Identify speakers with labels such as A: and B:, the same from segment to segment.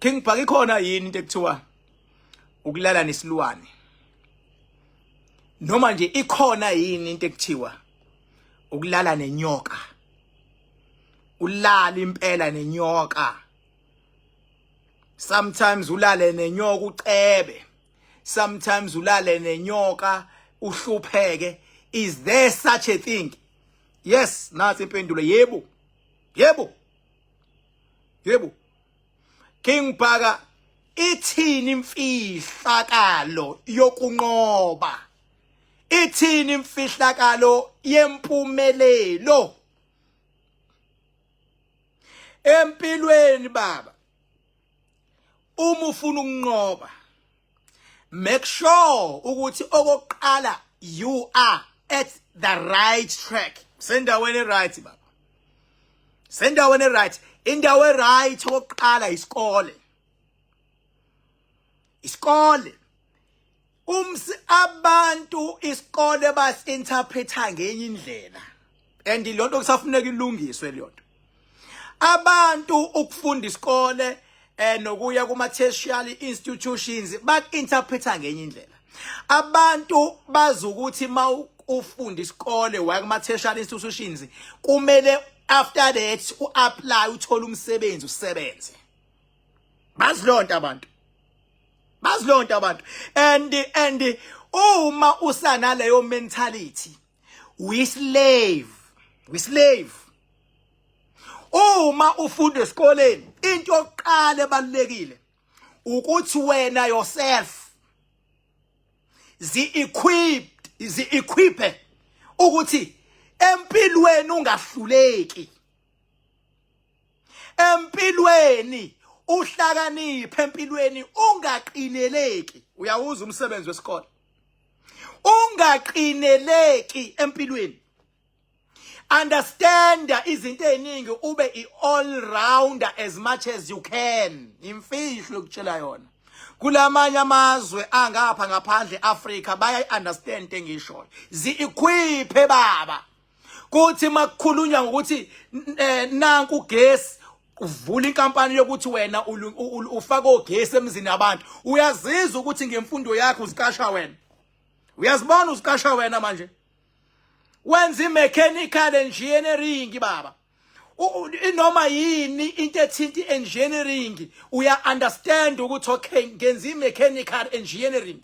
A: King Bhaka, ikhona yini into ekuthiwa ukulala nesilwane? Noma nje ikhona yini into ekuthiwa ukulala nenyoka? Ulala impela nenyoka. Sometimes ulale nenyoka ucebe. Sometimes ulale nenyoka uhlupheke. Is there such a thing? Yes, nathi impendulo, yebo. Yebo. Yebo. King Bhaka, ithini imfihlakalo yokunqoba? Ithini imfihlakalo yempumelelo? Empilweni baba, uma ufuna ukunqoba, make sure ukuthi okokuqala you are at the right track. Sendaweni right baba. Sendaweni right. Indawo right okokuqala isikole. Isikole. Umsi abantu isikole bas-interpreta ngenye indlela. And lonto kusafuneka ilungiswe leyo nto. Abantu ukufunda isikole nokuya kuma tertiary institutions baku-interpreta ngenye indlela. Abantu bazi ukuthi ufunda isikole waya kuma tertiary institutions kumele after that u-apply uthole umsebenzi usebenze. Bazi lonto abantu. Bazi lonto abantu. And uma usanaleyo mentality, we slave. We slave. Uma ufunda esikoleni, into yokuqala ebalulekile ukuthi wena yourself zi equipped, zi equip ukuthi empilweni ungahluleki. Empilweni uhlakaniphe, empilweni ungaqineleki. Uyawuza umsebenzi wesikole. Ungaqineleki empilweni. Understand izinto eziningi, ube i-all rounder as much as you can. Imfihlo yokutshela yona. Kulamanye amazwe angapha ngaphandle Africa baya understand engishoyo. Zi-equip baba. Kuthi makukhulunywa ngokuthi nanku ugesi, uvula inkampani yokuthi wena ufaka ogesi emzini yabantu. Uyazizwa ukuthi ngemfundo yakho uziqasha wena. Uyazibona uziqasha wena manje. Wenza i-mechanical engineering baba. Inoma yini into ethinta i-engineering, uya understand ukuthi okay, ngenza i-mechanical engineering.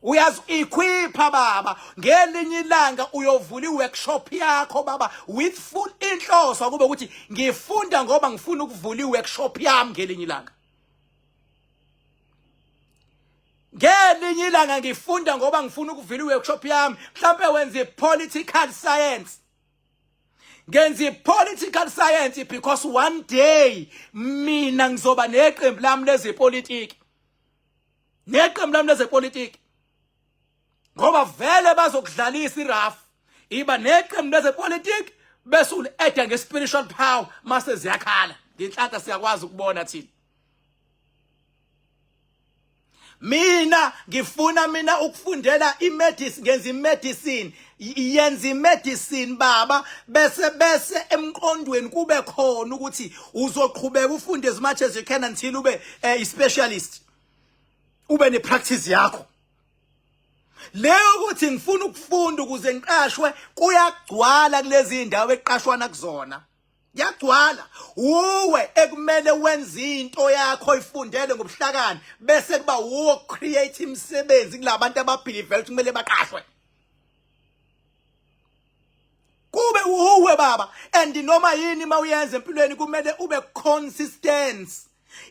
A: Uyazi-equipa baba, ngelinye ilanga uyovula i-workshop yakho baba with full inhloso kube ukuthi ngifunda ngoba ngifuna ukuvula i-workshop yami ngelinye ilanga. Ngelinye ilanga ngifunda ngoba ngifuna ukuvula i-workshop yami. Mhlambe wenza i-political science. Ngenza i-political science because one day mina ngizoba neqembu lami lezepolitiki. Neqembu lami lezepolitiki. Ngoba vele bazokudlalisa irafu. Iba neqembu lezepolitiki bese uli-adda nge-spiritual power mase ziyakhala. Ngenhlanhla siyakwazi ukubona thina. Mina ngifuna mina ukufundela i-medicine, ngenza i-medicine, yenza i-medicine baba, bese emqondweni kube khona ukuthi uzoqhubeka ufunde as much as you can until ube i-specialist, ube ne-practice yakho. Leyo ukuthi ngifuna ukufunda ukuze ngiqashwe, kuyagcwala kulezi indawo eqashwana kuzona. Kuyagcwala. Uwe ekumele wenze into yakho ifundele ngobuhlakani bese kuba uwo create imisebenzi kulabantu ababelieve ukuthi kumele baqashwe. Kube uwe baba, and noma yini mawuyenza empilweni kumele ube consistent.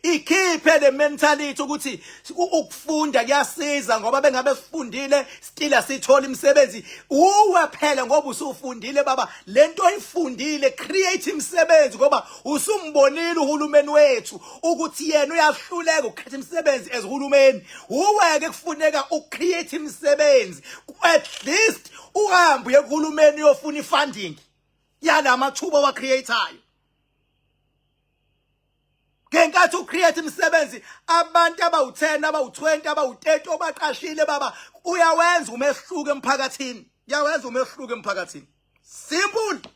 A: Ikhiphe le mentality ukuthi ukufunda kuyasiza ngoba bengabe sifundile still asithola imisebenzi. Uwe phela ngoba usufundile baba, lento oyifundile create imisebenzi ngoba usumbonile uhulumeni wethu ukuthi yena uyahluleka ukukhetha imisebenzi as uhulumeni. Uwe ke kufuneka ucreate imisebenzi, at least uhambe uye kuhulumeni uyofuna ifunding yalamathuba owacreateayo. Ngenkathi ucreate imisebenzi, abantu abawu10, abawu20, abawu30 obaqashile baba, uyawenza umehluko emphakathini. Uyawenza umehluko emphakathini. Simple.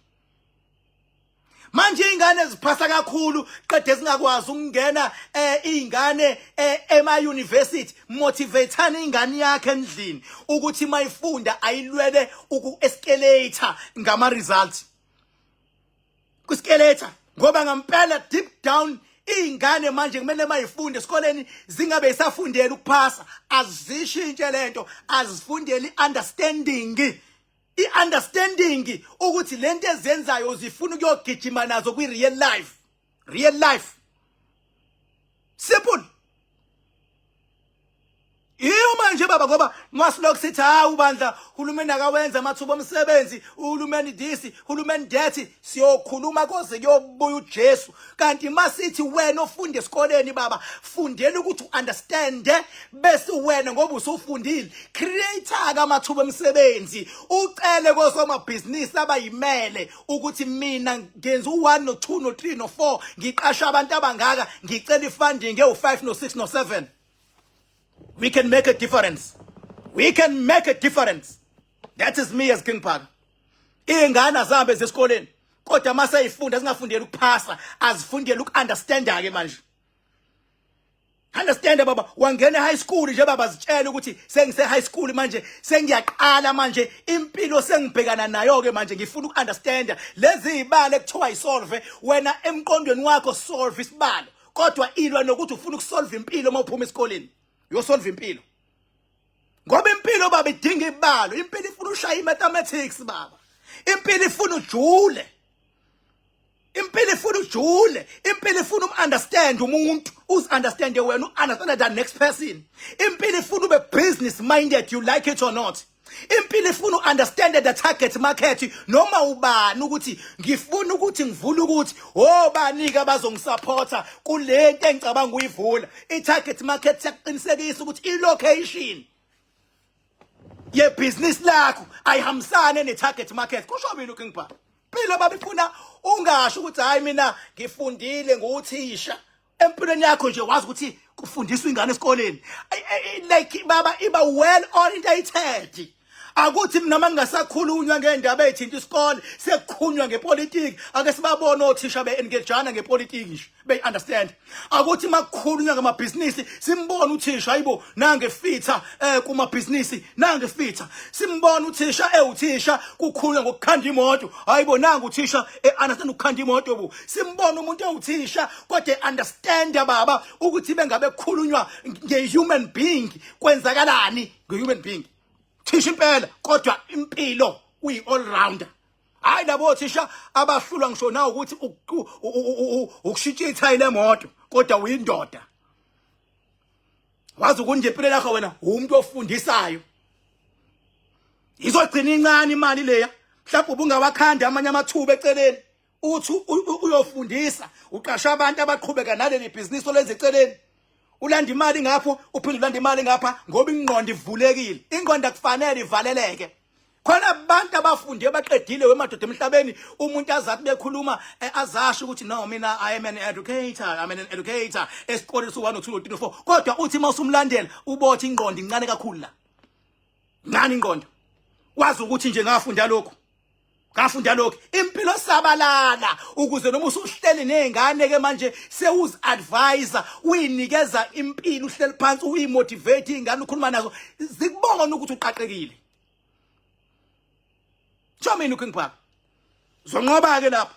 A: Manje ingane ziphasa kakhulu qede zingakwazi ukungena izingane ema university. Motivateana ingane yakhe endlini ukuthi mayifunda ayilwele uku escalator ngama results kwiskeleta, ngoba ngampela deep down izingane manje kumele mayifunde esikoleni zingabe isafundela ukuphasa. Azishintshe lento, azifundele understanding, i-understanding ukuthi lento ezenzayo zifuna ukuyogijima nazo kwi-real life, real life, simple. Iyo manje baba, ngoba masilokhu sithi hawu bandla, uhulumeni akawenza amathuba omsebenzi, uhulumeni this, uhulumeni that, siyokhuluma koze kuyobuya uJesu. Kanti masithi wena ofunda esikoleni baba, fundela ukuthi uunderstand, bese wena ngoba usufundile create amathuba omsebenzi, ucele kosomabhizinisi abayimele ukuthi mina ngenza u1 no2 no3 no4, ngiqasha abantu abangaka, ngicela ifunding ewu5 no6 no7. We can make a difference, we can make a difference. That is me as King Park. Iy'ngane azihambe zesikoleni, kodwa uma seyifunda zingafundeli ukuphasa, azifundele uku-understanda ke manje. Understand baba, wangena high school nje baba, zitshela ukuthi sengise high school manje, sengiyaqala manje impilo, sengibhekana nayo ke manje, ngifuna uku-understanda lezi zibalo ekuthiwa isolve. Wena emqondweni wakho solve isibalo, kodwa ilwa nokuthi ufuna ukusolve impilo. Uma uphuma esikoleni uyosolve impilo, ngoba impilo baba idinga ibalo. Impilo ifuna ushaya imathematics baba, impilo ifuna ujule, impilo ifuna ujule, impilo ifuna umunderstand umuntu, uzi-understand wena, u-understand the next person. Impilo ifuna ube business minded, you like it or not. Impilo ifuna u-understand the target market, noma ubani, ukuthi ngifuna ukuthi ngivule ukuthi obani-ke abazongisupporta kule nto engicabanga uyivula. I-target market siyakuqinisekisa ukuthi i-location yebhizinisi lakho ayihambisane ne-target market. Kusho mina uKing Bhaka. Impilo babifuna ungasho ukuthi hayi, mina ngifundile, nguthisha. Empilweni yakho nje wazi ukuthi kufundiswa ingane esikoleni, like baba, iba well orientated. Akuthi mina mangingasakhulunywa ngendaba ezithinta isikole, sekukhulunywa ngepolitiki, ake sibabone othisha be-engagana ngepolitiki nje, be-understand. Akuthi makukhulunywa ngamabhizinisi, simbone uthisha, hayibo, nange fitha kumabhizinisi, nange fitha. Simbone uthisha ewuthisha, kukhulunywa ngokukhanda imoto, hayibo, nangu uthisha e-understand ukukhanda imoto bu. Simbone umuntu ewuthisha kodwa e-understand baba ukuthi bengabe kukhulunywa nge-human being, kwenzakalani nge-human being. Thisha impela, kodwa impilo uyi-all rounder. Hayi labo thisha abahlulwa ngisho na ukuthi ukushintsha ithayi lemoto, kodwa uyindoda, wazi ukuthi nje impilo yakho wena umuntu ofundisayo. Izogcina incane imali leya, mhlawumbe ubungawakhanda amanye amathuba eceleni, uthi uyofundisa, uqasha abantu abaqhubeka naleli bhizinisi olenza eceleni, ulanda imali ngapho, uphinde ulanda imali ngapha, ngoba ingqondo ivulekile. Ingqondo akufanele ivaleleke. Khona abantu abafunde baqedile wemadoda emhlabeni, umuntu azathi bekhuluma azasho ukuthi no, mina I am an educator, I'm an educator esikoleni su 1 2 3 4, kodwa uthi mawusumlandela ubothi ingqondo incane kakhulu la, ngani ingqondo, wazi ukuthi nje ngafunda lokhu, ngafunda lokhu. Impilo sabalala ukuze noma usuhleli nezingane ke manje sewuzi advisor, uyinikeza impilo, uhleli phansi uyimotivate ingane, ukhuluma nazo, zikubona ukuthi uqaqekile. Sho mina uKing Park, zonqoba ke lapho,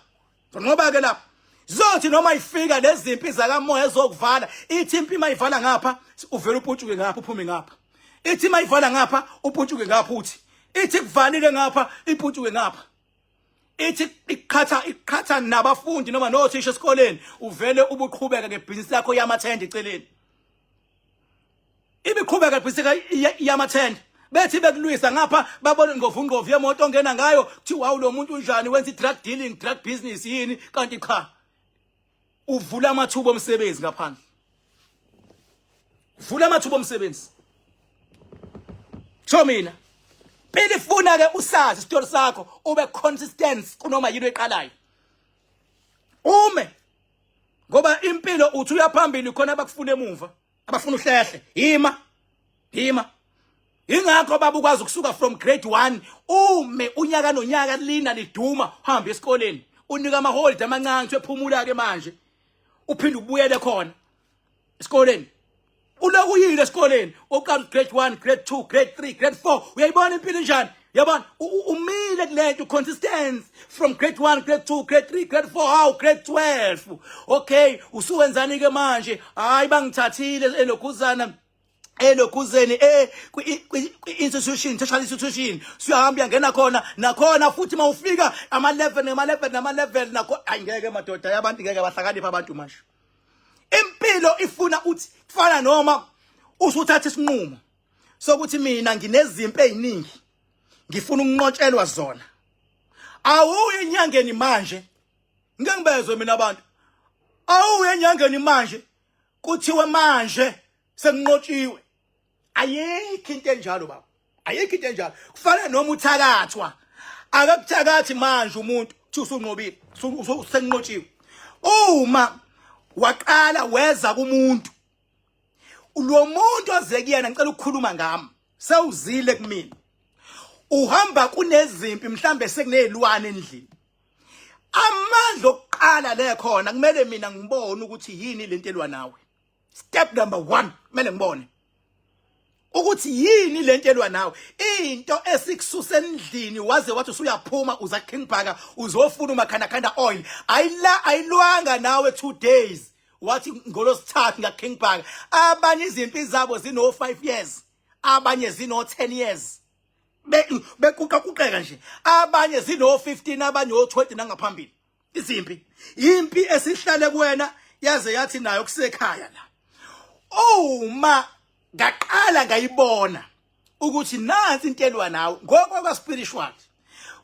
A: zonqoba ke lapho. Zothi noma ifika lezi zakamoya ezokuvala, ithi impi mayivala ngapha, uvela uputshuke ngapha, uphume ngapha. Ithi mayivala ngapha, uputshuke ngapha. Uthi ithi kuvalile ngapha, iputshuke ngapha. Ithi iqhatha iqhatha nabafundi noma nothisha esikoleni, uvele ubuqhubeka ngebhizinisi yakho yamathende eceleni, ibiqhubeka ibhizinisi yamathende. Bethi bekulwisa ngapha, babone ngqovu yemoto ongena ngayo, kuthiwa wawu, lo muntu unjani, wenza i-drug dealing, drug business yini? Kanti cha, uvula amathuba omsebenzi ngaphandle, uvula amathuba omsebenzi. Sho mina, phela ifuna ke usazi isitori sakho, ube consistent kunoma yini oyiqalayo, ume, ngoba impilo uthi uyaphambili khona abakufuna emuva, abafuna uhlehle. Yima, yima. Ingakho baba ukwazi ukusuka from grade 1, ume unyaka nonyaka, lina liduma, uhambe esikoleni. Unika ama holiday amancane kuthiwe phumula ke manje. Uphinde ubuyele khona esikoleni. Uloku uyile esikoleni, uqala grade 1, grade 2, grade 3, grade 4. Uyayibona impilo injani? Yabona umile kulento consistency from grade 1, grade 2, grade 3, grade 4, how grade 12. Okay, usuwenzani ke manje? Hayi bangithathile elokhuzana elokhuzeni eh kwi-institution, tertiary institution, siyahamba uyangena khona nakhona futhi mawufika ama level nama level nama level nakho. Ayingeke madoda yabantu, ngeke bahlakanipha abantu manje. Impilo ifuna uthi kufana noma usuthatha isinqumo sokuthi mina nginezimpi eziningi, ngifuna ukunqotshelwa zona. Awuye enyangeni manje, ngeke ngibezwe mina abantu. Awuye enyangeni manje kuthiwe manje sekunqotshiwe. Ayikho into enjalo baba, ayikho into enjalo. Kufanele noma uthakathwa, akakuthakathi manje umuntu kuthi usunqobile, usenqotshiwe. Uma waqala weza kumuntu, lo muntu oze kuyena, ngicela ukukhuluma ngami, sewuzile kumina, uhamba kunezimpi, mhlambe sekunezilwane endlini. Amandla okuqala le khona kumele mina ngibone ukuthi yini lento elwa nawe. Step number 1, kumele ngibone ukuthi yini lento elwa nawe, into esikususa endlini waze wathi usuyaphuma uza King Bhaka uzofuna umakhandakhanda oil. Ayila ayilwanga nawe 2 days, wathi ngolosithathu nga King Bhaka. Abanye izimpi zabo zino 5 years, abanye zino 10 years, bekuqa kuqeka nje, abanye zino 15, abanye o 20 nangaphambili. Izimpi, impi esihlale kuwena yaze yathi nayo kusekhaya la. Uma ngaqala ngayibona ukuthi nansi into elwa nawe ngokwa spiritual,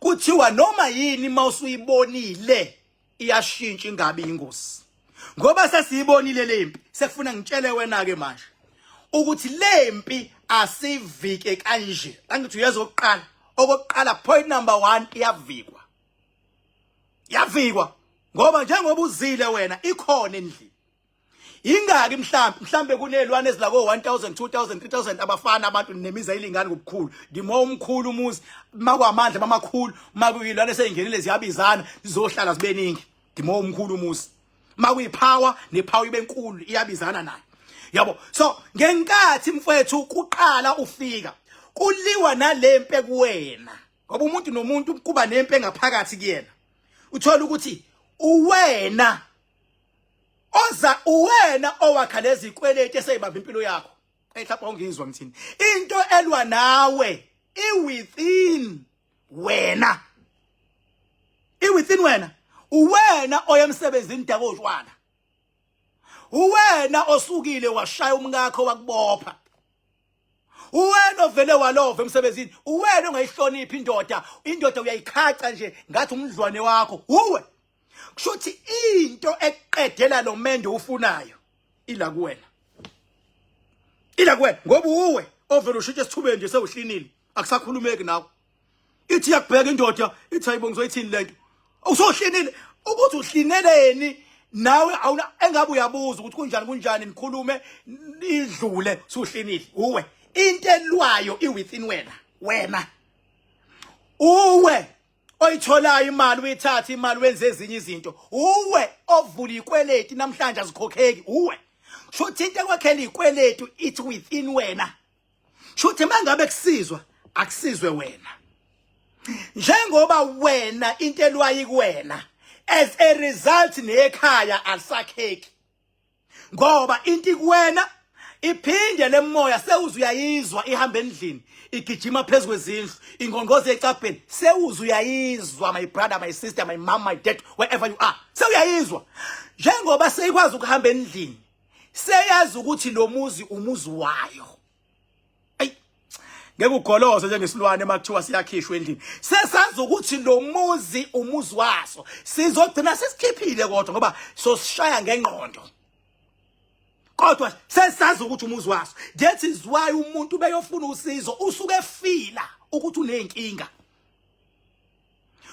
A: kuthiwa noma yini mawusuyibonile iyashintsha ingabi ingozi. Ngoba sesiyibonile lempi, sekufuna ngitshele wena ke manje ukuthi lempi asivike kanje. Angithi uyezokuqala, okokuqala, point number 1, iyavikwa, yavikwa ngoba njengoba uzile wena ikhona endlini. Ingaki mhlambe kunelwane ezila ko 1000, 2000, 3000 abafana abantu nemiza ilingani ngobukhulu. Ndimo umkhulu umuzi makwamandla mamakhulu, makuyilwane seyingenile ziyabizana zizohlala zibeningi. Ndimo umkhulu umuzi makuyipower, nepower ibe nkulu, iyabizana nayo, yabo. So ngenkathi mfethu kuqala ufika kuliwa nalempe kuwena, ngoba umuntu nomuntu kuba nempe engaphakathi kuyena. Uthola ukuthi uwena oza, uwena owakha lezi zikweleti eseyibamba impilo yakho. Mhlawumbe ungizwa ngithini? Into elwa nawe i within wena, i within wena. Uwena oyemsebenzini dakotshwala, uwena osukile washaya umkakho wakubopha, uwena ovele walova emsebenzini, uwena ongayihloniphi indoda, indoda uyayikhaca nje ngathi umdlwane wakho uwe. Kusho ukuthi into ekuqedela lo mendo ufunayo ila kuwena, ila kuwena, ngoba uwe ovele ushintshe esithubeni nje sewuhlinile, akusakhulumeki nawe. Ithi yakubheka indoda ithi hayibo, ngizoyithini lento? Usohlinile, ukuthi uhlineleni nawe awuna engabe uyabuza ukuthi kunjani, kunjani, nikhulume idlule, suhlinile uwe. Into elwayo i within wena, wena uwe oyitholayo imali, uyithatha imali wenze ezinye izinto, uwe ovula ikweleti namhlanje azikhokheki uwe. Shuthi into ekwakhela ikweletu ithi within wena. Shuthi mangabe kusizwa akusizwe wena, njengoba wena into elwayi kuwena, as a result nekhaya alisakheki ngoba into ikuwena. Iphinde lemoya sewuze uyayizwa ihamba endlini, igijima phezulu kwezindlu, ingqongqoze ecabheni, sewuze uyayizwa, my brother, my sister, my mom, my dad, wherever you are, sewuyayizwa. Njengoba seyikwazi ukuhamba endlini, seyazi ukuthi lo muzi umuzi wayo. Ayi ngeke ugoloze njengesilwane makuthiwa siyakhishwa endlini. Sesazi ukuthi lo muzi umuzi waso, sizogcina sesikhiphile kodwa ngoba sosishaya ngengqondo, kodwa sesazi ukuthi umuzi waso. That is why umuntu beyofuna usizo usuke efila ukuthi unenkinga.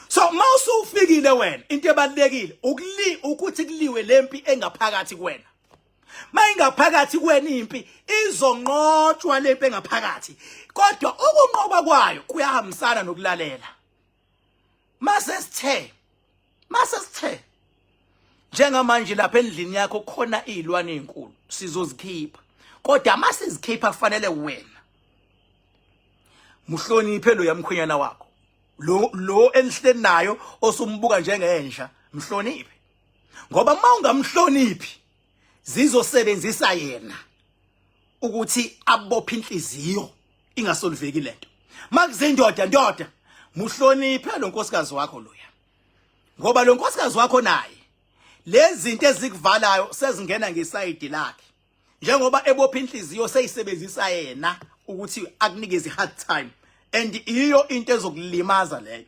A: So mawusufikile wena, into ebalekile ukuli ukuthi kuliwe lempi engaphakathi kuwena. Mayingaphakathi kuwena impi izonqotshwa, lempi engaphakathi, kodwa ukunqoba kwayo kuyahambisana nokulalela. Mase sithe Mase sithe njengamanje lapha endlini yakho khona izilwane ezinkulu, sizozikhipha, kodwa masizikhipha kufanele wena muhloniphe lo yamkhwenyana wakho lo enihleli nayo osumbuka njengenja, mhloniphe, ngoba uma ungamhloniphi zizosebenzisa yena ukuthi abophe inhliziyo ingasolveki lento. Makuzindoda, ndoda, muhloniphe lo nkosikazi wakho loya, ngoba lo nkosikazi wakho naye lezi zinto ezikuvalayo sezingena ngesayidi lakhe, njengoba ebopha inhliziyo seyisebenzisa yena ukuthi akunikeze hard time, and iyo into ezokulimaza leyo.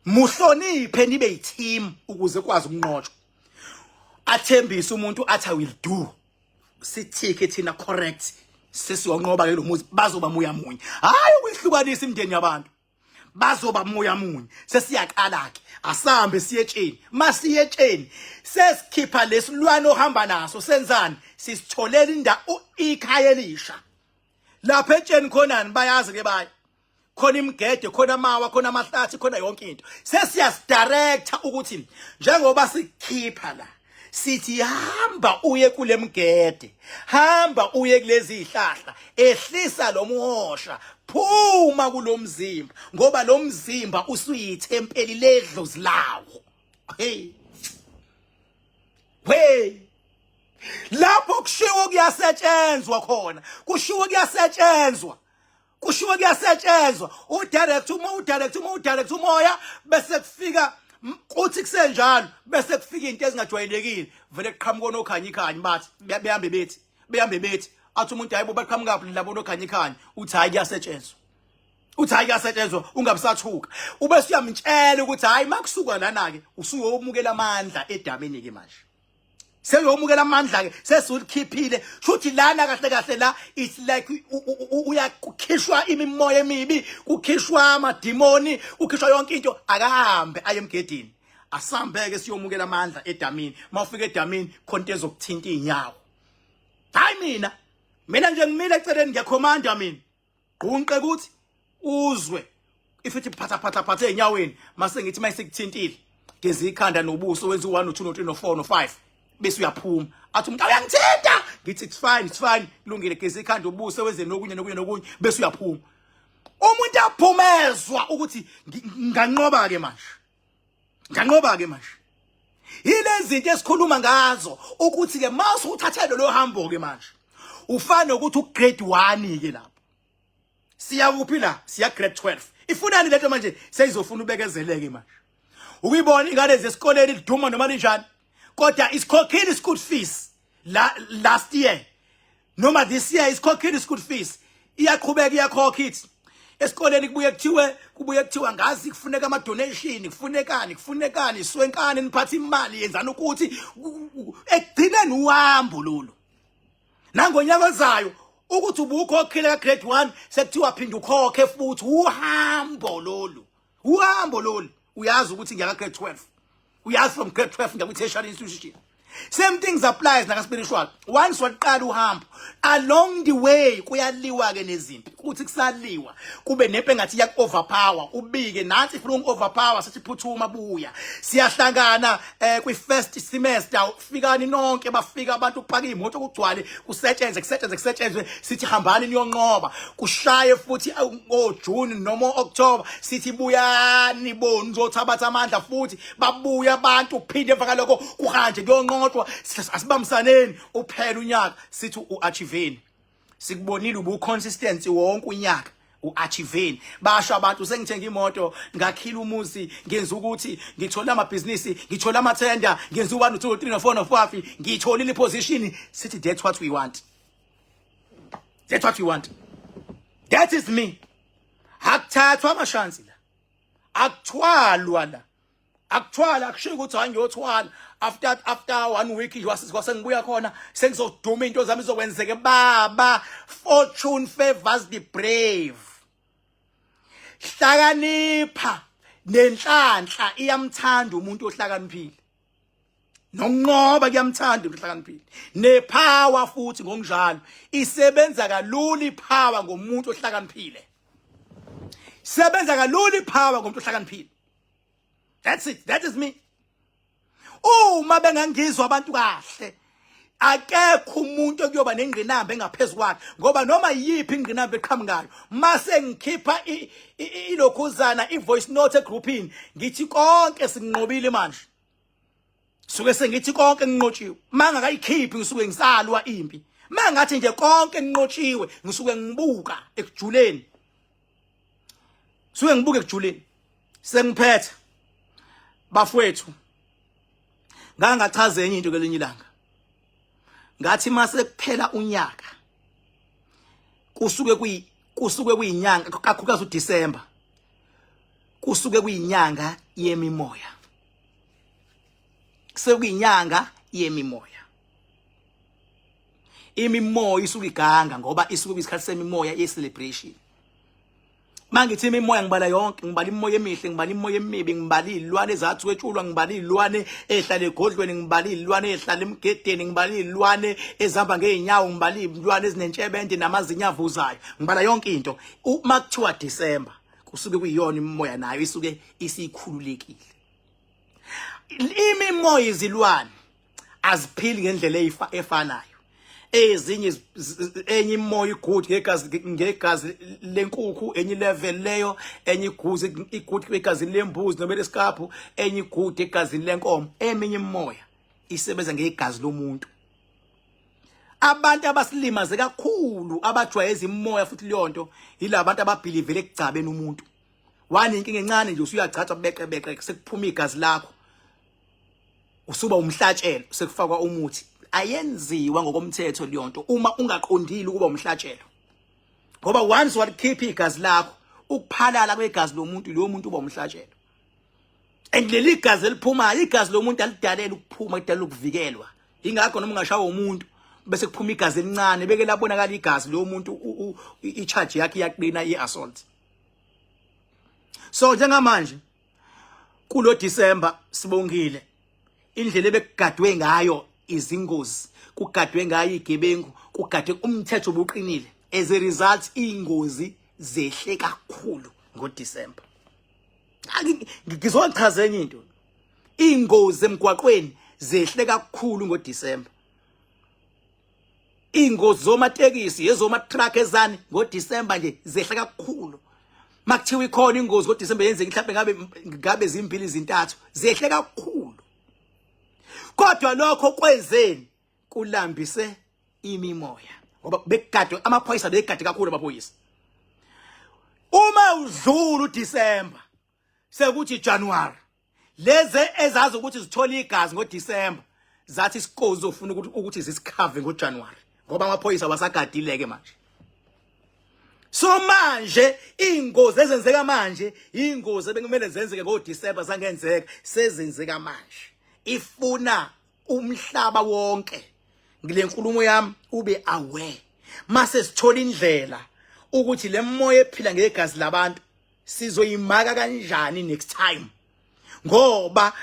A: Muhloniphe, nibe yi-team ukuze kwazi ukunqotshwa. Athembise umuntu athi, "I will do." Sithike thina, "Correct, sesiyonqoba ke lo muzi." Bazoba moya munye, hayi ukuyihlukanisa imindeni yabantu. Bazoba moya munye. Sesiyaqala ke, asambe siyetsheni. Masiyetsheni, sesikhipha lesilwane ohamba naso. Senzani? Sisitholela indawo, ikhaya elisha lapha etsheni. Khonani bayazi ke, baye khona imigede, khona amawa, khona amahlathi, khona yonke into. Sesiyasidirector ukuthi njengoba sikhipha la, sithi hamba uye kule mgede, hamba uye kulezi zihlahla, ehlisa lo muhosha, phuma kulomzimba, ngoba lo mzimba usuyithempeli ledlozi lawo. Hey hey, lapho kushiwo kuyasetshenzwa khona, kushiwo kuyasetshenzwa, kushiwo kuyasetshenzwa. Udirect uma udirect uma udirect umoya, bese kufika kuthi kusenjalo, bese kufika into ezingajwayelekile, vele kuqhamuka onokhanya ikhanya, bathi behambe bethi, behambe bethi, athi umuntu, "Hayibo, baqhamuka phi labo nokhanya ikhanya?" Uthi, "Hayi, kuyasetshenzwa." Uthi, "Hayi, kuyasetshenzwa." Ungabisathuka, ube usuyamtshela ukuthi, "Hayi, makusuka lana ke usuyomukela amandla edamini ke manje." Seyomukela amandla ke, sesulikhiphile. Shuthi lana kahle kahle la, it's like uyakhishwa imimoya emibi, kukhishwa amadimoni, kukhishwa yonke into. Akahambe aye emgedini, asambeke siyomukela amandla edamini. Mawufika edamini, khona into ezokuthinta inyawo. Hayi, mina nje ngimile eceleni, ngiyakhomanda mina. Gqunqe kuthi uzwe ifithi phatha phatha phatha enyaweni. Mase ngithi mayisekuthintile, geza ikhanda nobuso, wenza u1, no2, no3, no4, no5, bese uyaphuma. Athi umuntu, "Uyangithinta." Ngithi, "It's fine, it's fine, kulungile. Geza ikhanda, ubuso, wenze nokunye nokunye nokunye, bese uyaphuma." Umuntu aphumezwa ukuthi, "Nganqoba ke manje, nganqoba ke manje." Yilezi zinto esikhuluma ngazo ukuthi ke mase uthathele lo hambo ke manje, ufana nokuthi ugrade 1 ke lapho. Siya kuphi la? Siya grade 12. Ifunani lento manje? Seyizofuna ubekezeleke manje. Ukuyibona ingane zesikoleni liduma noma linjani, kodwa isikhokhile school fees la last year noma this year, isikhokhile school fees, iyaqhubeka iyakhokha. Ithi esikoleni kubuye kuthiwa ngazi kufuneka ama donation, kufunekani, kufunekani, swenkani, niphathe imali, yenzani ukuthi ekugcineni uhambo lolu. Nangonyaka ozayo, ukuthi ubukhokhile ka grade 1, sekuthiwa phinda ukhokhe futhi. Uhambo lolu, uhambo lolu. Uyazi ukuthi ngiyaka grade 12, uyazi from grade 12 ngiya kwi-tertiary institution. Same things applies naka spiritual. Once waqala uhambo, along the way kuyaliwa ke nezimpi. Kuthi kusaliwa kube nempi engathi iyaku overpower, ubike, "Nansi ifuna uku overpower." Sithi, "Phuthuma, buya, siyahlangana kwi first semester. Fikani nonke." Bafika abantu, kupaka imoto, kugcwale, kusetshenzwe, kusetshenzwe, kusetshenzwe. Sithi, "Hambani niyonqoba." Kushaye futhi ngo June noma October, sithi, "Buyani bo, nizothabatha amandla futhi." Babuya abantu, uphinde emva kalokho kuhanje kuyonqotshwa. Asibambisaneni. Uphela unyaka, sithi, "Uachieveni? Sikubonile ubu consistency wonke unyaka, uachieveni?" Basho abantu, "Sengithenga imoto, ngakhila umuzi, ngenza ukuthi ngithola amabhizinisi, ngithola amathenda, ngenza u1, 2, 3, no 4, no 5, ngitholile iposition." Sithi, "That's what we want, that's what we want." That is me. Akuthathwa amashansi la, akuthwalwa la, akuthwala. Akushiwo ukuthi, "Hayi, ngiyothwala, after one week nje kwase ngibuya khona, sengizoduma, into zami izokwenzeka." Baba, fortune favors the brave. Hlakanipha, nenhlanhla iyamthanda umuntu ohlakaniphile, nokunqoba kuyamthanda umuntu ohlakaniphile, nepower futhi ngokunjalo. Isebenza kalula ipower ngomuntu ohlakaniphile, sebenza kalula ipower ngomuntu ohlakaniphile. That's it, that is me. Uma bengangizwa abantu kahle, akekho umuntu okuyoba nengqinamba engaphezulu kwakhe, ngoba noma yiphi ingqinamba eqhamukayo, mase ngikhipha ilokhuzana i-voice note egroupini, ngithi konke sinqobile manje. Suke sengithi konke nginqotshiwe. Mangakayikhiphi ngisuke ngisalwa impi. Mangathi nje konke nginqotshiwe, ngisuke ngibuka ekujuleni. Suke ngibuka ekujuleni. Sengiphethe. Bafowethu, ngangachaza enye into kelinye ilanga. Ngathi mase kuphela unyaka kusuke kuyinyanga, kakhulukazi uDecember, kusuke kuyinyanga yemimoya. Sekuyinyanga yemimoya. Imimoya isuke iganga ngoba isuke kuyisikhathi semimoya ye celebration. Mangithi imimoya ngibala yonke, ngibala imimoya emihle, ngibala imimoya emibi, ngibala izilwane ezathwetshulwa, ngibala izilwane ezihlala egodlweni, ngibala izilwane ezihlala emgedeni, ngibala izilwane ezihamba ngeenyawo, ngibala izilwane ezinentshebende namazinyo avuzayo, ngibala yonke into. Uma kuthiwa December kusuke kuyiyona imimoya nayo isuke isikhululekile. Imimoya izilwane aziphili ngendlela efanayo. Ezinye enye imoya igood ngegazi lenkukhu, enye level leyo, enye iguzi igood ngegazi lembuzi noma lesikaphu, enye igood egazini lenkomo. Eminye imoya isebenza ngegazi lomuntu. Abantu abasilimaze kakhulu abajwayeza imoya futhi leyonto yilabantu ababhilivele ekugcabeni umuntu. Wani inkinga encane nje usuyagcatshwa beqe beqe sekuphuma igazi lakho, usuba umhlatshelo, sekufakwa umuthi. Ayenziwa ngokomthetho leyonto uma ungaqondile ukuba umhlatshelo, ngoba once walikhipha igazi lakho, ukuphalala kwegazi lomuntu, loyo muntu uba umhlatshelo. And leli gazi eliphumayo, igazi lomuntu alidalele ukuphuma, lidalela ukuvikelwa. Ingakho noma ungashawa umuntu bese kuphuma igazi elincane, beke labonakala igazi lowo muntu, i-charge yakhe iyaqina, i-assault. So njengamanje kulo December sibongile indlela ebekugadwe ngayo izingozi, kugadwe ngayo igebengu, kugadwe umthetho obuqinile. As a result ingozi zehle kakhulu ngoDecember. Ngizochaza enye into, ingozi emgwaqweni zehle kakhulu ngoDecember. Ingozi zomatekisi, ezoma truck, ezani ngoDecember nje zehle kakhulu. Makuthiwa ikhona ingozi ngoDecember yenzeka mhlawumbe ngabe zimbili zintathu, zehle kakhulu. Kodwa lokho kwenzeni kulambise imimoya, ngoba bekugadwe amaphoyisa, bekugade kakhulu amaphoyisa. Uma udlula uDecember sekuthi January, lezi ezazi ukuthi zithola igazi ngoDecember zathi isikozi zofuna ukuthi zisikhave ngoJanuary, ngoba amaphoyisa wasagadile ke manje. So manje ingozi ezenzeka manje, ingozi ebekumele zenzeke ngoDecember zangenzeka, sezenzeka manje. Ifuna umhlaba wonke ngile nkulumo yami ube aware, mase sithola indlela ukuthi le moya ephila ngegazi labantu sizoyimaka kanjani next time, ngoba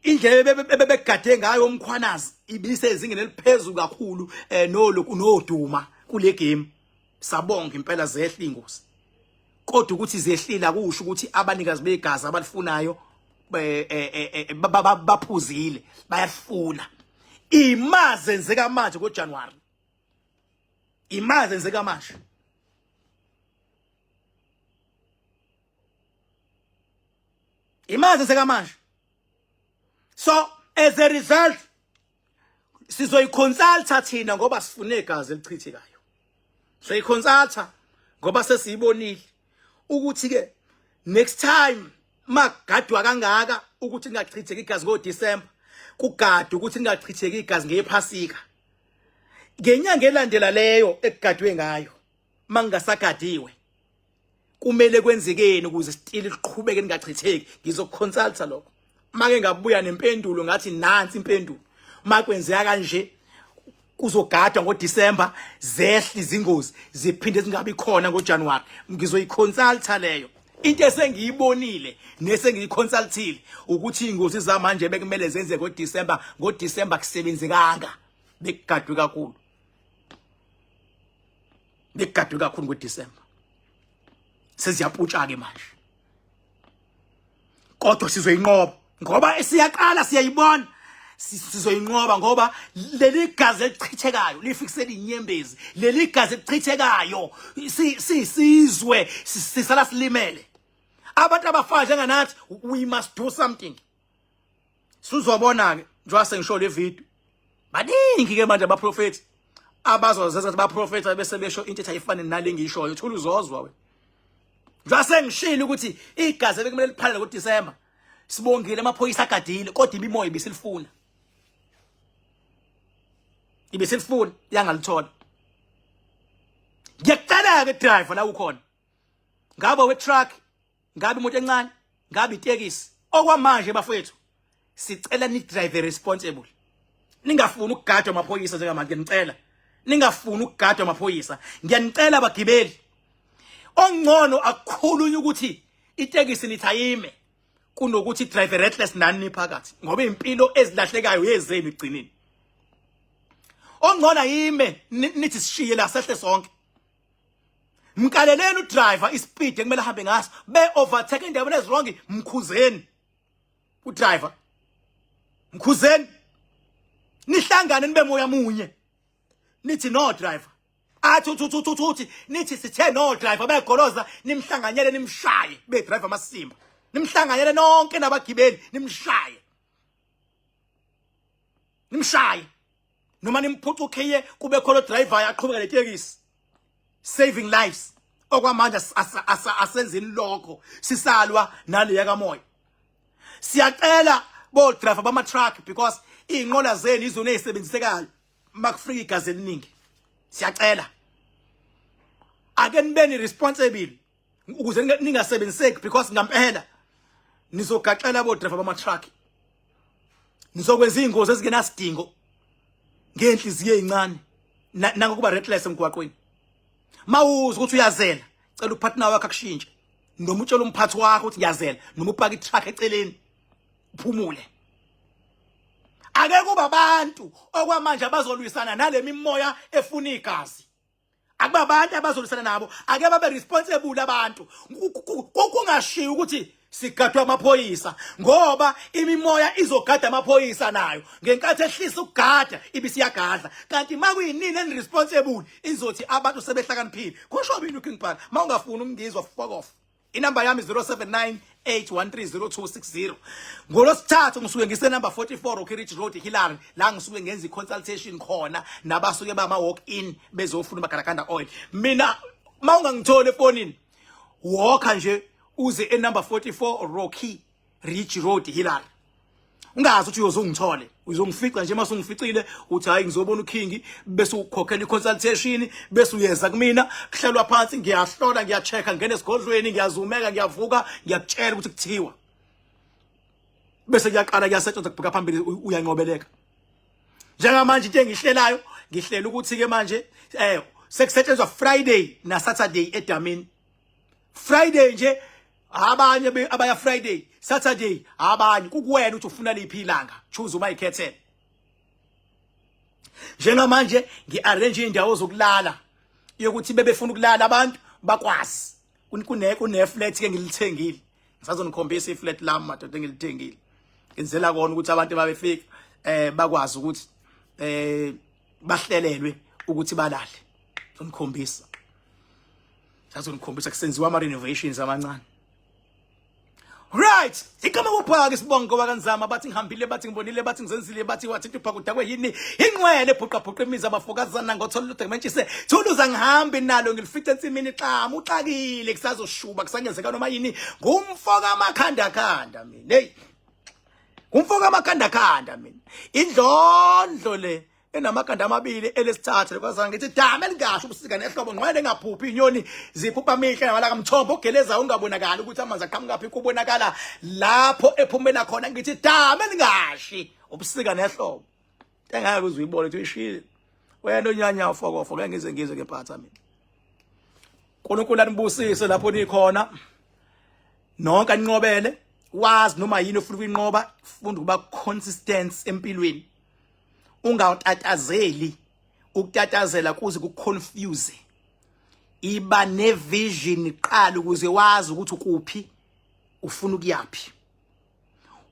A: indlela ebebegade ngayo uMkhwanazi ibisezingeni eliphezulu kakhulu noloku noduma kule game. Sabonga impela zehla ingozi, kodwa ukuthi zehlile akusho ukuthi abanikazi begazi abalifunayo baphuzile, bayafuna. Imaze enzeka manje ngoJanuary, imaze enzeka manje. Imaze enzeka manje. So as a result sizoyiconsulta thina ngoba sifune igazi elichithekayo. Sizoyiconsulta ngoba sesiyibonile ukuthi ke next time magadwa kangaka ukuthi lingachitheki igazi ngoDecember, kugadwe ukuthi lingachitheki igazi ngephasika ngenyanga elandela leyo ekugadwe ngayo. Mangingasagadiwe kumele kwenzekeni ukuze sitile liqhubeke lingachitheki? Ngizokuconsulta lokho, make ngabuya nempendulo, ngathi nansi impendulo: makwenzeka kanje kuzogadwa ngoDecember, zehli izingozi ziphinde zingabi khona ngoJanuary. Ngizoyiconsulta leyo into esengiyibonile nesengiyiconsultile ukuthi ingozi zamanje bekumele zenze ngoDecember, ngoDecember kusebenzekanga, bekugadwe kakhulu, bekugadwe kakhulu ngoDecember. Seziyaputsha ke manje, kodwa sizoyinqoba. Ngoba siyaqala siyayibona, sizoyinqoba, ngoba leli gazi elichithekayo lifikisela inyembezi, leli gazi elichithekayo sisizwe sisala silimele. Abantu abafana njenganathi, we must do something. Sizobona ke njengoba sengisho le video, baningi ke manje abaprofeti abazozenza ukuthi baprofetha bese besho into ethi ayifani nale ngiyishoyo. Thula uzozwa wena. Njengoba sengishilo ukuthi igazi bekumele liphalele ngoDisemba, sibongile amaphoyisa agadile, kodwa imimoya ibisilifuna, ibisilifuna yangalithola. Ngiyakucela ke driver la ukhona, ngabe we truck, ngabe imoto encane, ngabe itekisi, okwamanje bafowethu sicela ni drive responsible, ningafuni ukugadwa amaphoyisa njengamanje. Ngiyanicela ningafuni ukugadwa amaphoyisa, ngiyanicela bagibeli. Ongcono akukhulunywa ukuthi itekisi nithi ayime kunokuthi drive reckless nani niphakathi, ngoba impilo ezilahlekayo yezenu igcinini. Ongcono ayime, nithi sishiye la, sehle sonke. Mkaleleni udriver ispeed ekumele ahambe ngaso, be overtake endaweni eziwrong, mkhuzeni udriver, mkhuzeni, nihlangane nibe moya munye, nithi no driver, athi uthi uthi uthi uthi, nithi sithe no driver, bayagoloza, nimhlanganyele nimshaye, be driver amasimba, nimhlanganyele nonke nabagibeli, nimshaye, nimshaye noma nimphuca ukhiye, kube khona driver aqhubeka netekisi, saving lives. Okwamanje asenzeni lokho, sisalwa naleya kamoya. Siyacela bo driver bama truck, because izinqola zenu izona ezisebenzisekayo makufika igazi eliningi. Siyacela ake nibeni responsible ukuze ningasebenziseki, because ngampela nizogaxela bo driver bama truck, nizokwenza izingozi ezingenasidingo ngenhliziyo ezincane nangokuba reckless emgwaqweni. Mawuza ukuthi uyazela, cela upartner wakho akushintshe, noma utshela umphathi wakho ukuthi ngiyazela, noma upaka itruck eceleni uphumule. Ake kuba abantu okwamanje abazolwisana nale mimoya efuna igazi, akuba abantu abazolwisana nabo, ake babe responsible abantu, kungashiyi ukuthi sigadwe amaphoyisa, ngoba imimoya izogada amaphoyisa nayo ngenkathi ehlisa ukugada ibisiyagadla. Kanti makuyinini eni-responsible, izothi abantu sebehlakaniphile. Kusho mina uKing Bhaka. Mawungafuni ukungizwa, fuck off. Inamba yami 079 8130260. Ngolosithathu ngisuke ngise number 44 Rocky Ridge Road, Hillary, la ngisuke ngenza i-consultation khona nabasuke bama walk in bezofuna umagalaganda oil. Mina mawungangitholi efonini, walka nje uze e number 44 Rocky Ridge Road, Hillary. Ungazi ukuthi uyozongithole, uzongifica nje. Mase ungificile uthi hayi, ngizobona uKing, bese ukhokhela i-consultation, bese uyeza kumina, kuhlalwa phansi, ngiyahlola, ngiya-check-a, ngene esigodlweni, ngiyazumeka, ngiyavuka, ngiyakutshela ukuthi kuthiwa, bese kuyaqala kuyasetshenzwa kubheka phambili, uyanqobeleka. Njengamanje into engihlelayo, ngihlela ukuthi ke manje sekusetshenzwa Friday na Saturday edamini. Friday nje abanye abaya Friday, Saturday abanye, kukuwena ukuthi ufuna liphi ilanga, choose uma ikhethele. Njengamanje ngi-arrange indawo zokulala yokuthi bebefuna ukulala abantu bakwazi. Kune flat ke ngilithengile, ngisazonikhombisa iflat lami madoda engilithengile, ngenzela kona ukuthi abantu babefika bakwazi ukuthi bahlelelwe ukuthi balale. Ngizonikhombisa, sazonikhombisa kusenziwa ama renovations amancane. Right, igama kuphaka isibongo wakanzama, bathi ngihambile, bathi ngibonile, bathi ngizenzile, bathi wathi uphaka udakwe yini, inqwele bhuqa bhuqa imizi abafokazana ngothola udementshise thuluza, ngihambi nalo ngilifice ensimini, xamu uxakile, kusazoshuba, kusangenzeka noma yini. Ngumfoka amakhanda khanda mina, hey, ngumfoka amakhanda khanda mina, indlondlo le enamakanda amabili elesithathu lekwazana, ngithi dama elingasho ubusika nehlobo, ngqwele engaphuphi inyoni ziphupha mihla namalanga, mthombo ogeleza ungabonakali ukuthi amanzi aqhamukaphi, kubonakala lapho ephumela khona. Ngithi dama elingashi ubusika nehlobo, engeke uze uyibone ukuthi uyishile wena onyanya ufokofo. Ngeke ngize ngizwe ngempatha mina. uNkulunkulu anibusise lapho nikhona nonke, aninqobele. Wazi noma yini ofuna ukuyinqoba, funda ukuba consistent empilweni, ungawutatazeli, ukutatazela kuze kuconfuse. Iba nevision qala ukuze wazi ukuthi ukuphi, ufuna ukuyaphi.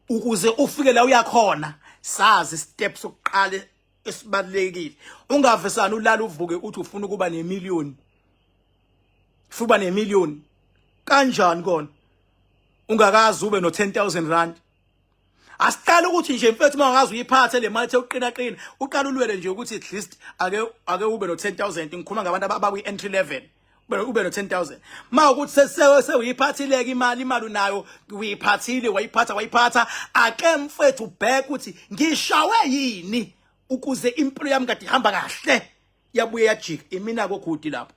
A: Ukuze ufike la uyakhona, sazi step sokuqala esibalekile. Ungavesana ulala uvuke uthi ufuna ukuba nemillion. Ufuna ukuba nemillion kanjani kona ungakazi ube no 10000 rand? Asiqala ukuthi nje mfethu, uma ungazi uyiphathe le mali ethe uqina qina, uqala ulwele nje ukuthi at least ake ube no 10000. Ngikhuluma ngabantu abakwi entry level. Ube no 10000. Ma ukuthi sewuyiphathile ke imali unayo, uyiphathile, wayiphatha wayiphatha, ake mfethu ubheke ukuthi ngishawe yini ukuze impilo yami kade ihamba kahle yabuye yajika imina kokhudi lapho.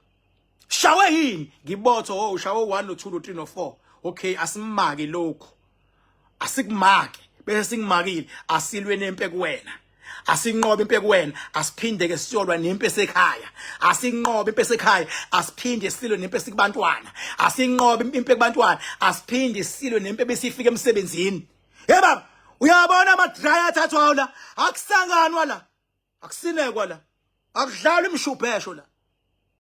A: Shawe yini? Ngibotho, oh, ushawe 1 no 2 no 3 no 4. Okay, asimake lokho, asikumake, bese singimakile, asilwe nempe kuwena, asinqobe impe kuwena, asiphinde ke siyolwa nempe esekhaya, asinqobe impe esekhaya, asiphinde silwe nempe esikubantwana, asinqobe impe kubantwana, asiphinde silwe nempe besifika emsebenzini. Hey baba, uyabona ama dry athathwayo la, akusanganwa la, akusinekwa la, akudlalwa imshubhesho la.